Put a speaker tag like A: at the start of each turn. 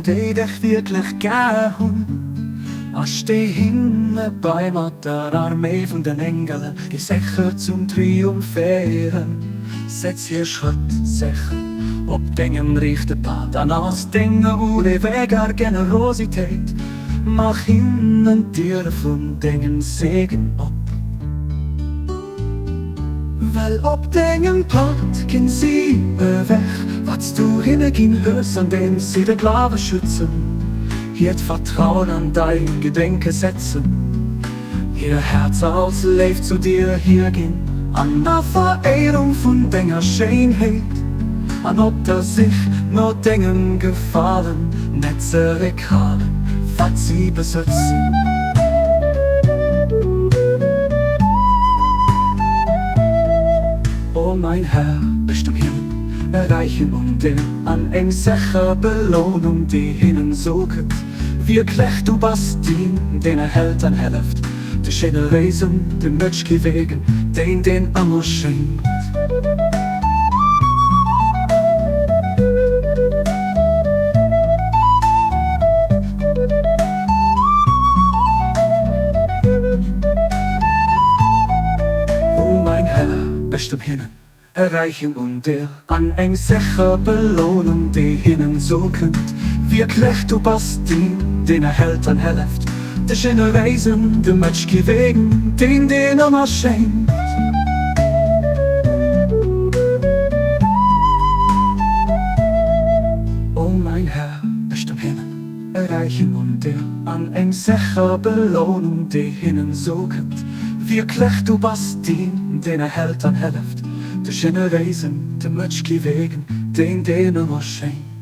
A: déi dech wierklech gär hunn. A stee hinne bei mat der Arméi vun den Engelen, déi sécher zum Triumph féieren. Setz hir Schrëtt sécher op dengem riichte Pad an aus denger uneweger Generositéit maach hinnen d'Diere vun dengem Segen op. Well op dengem Pad ginn si ewech, wat s du hinne ginn hues, andeems si de Glawe schützen, hiert Vertrauen an däi Gedenke setzen, hir Häerzer aus Léift zu dir hierginn an a Veréierung vun denger Schéinheet an op der Sich no dengem Gefalen net zeréckhalen, wat si besëtzen. O mäin Här, bist am Himmel, erreichen un dir an eng sécher Belounung, déi hinnen soket, Wierklech, du bass deen, deen erhält an helleft de Generéisen, de Mëtsch kee Wegen, deen, deen ëmmer schéngt. O mäin Här, bist am Himmel, erreichen un dir an eng sécher Belounung, déi hinnen sou kënnt. Wierklech, du bass deen, deen erhält an helleft de Generéisen, de Mëtsch kee Wegen, deen, deen ëmmer schéngt. O mäin Här, bist am Himmel, erreichen un dir an eng sécher Belounung, déi hinnen sou kënnt. Wierklech, du bass deen, deen erhält an helleft de Generéisen, de Mëtsch kee Wegen, deen, deen ëmmer schéngt.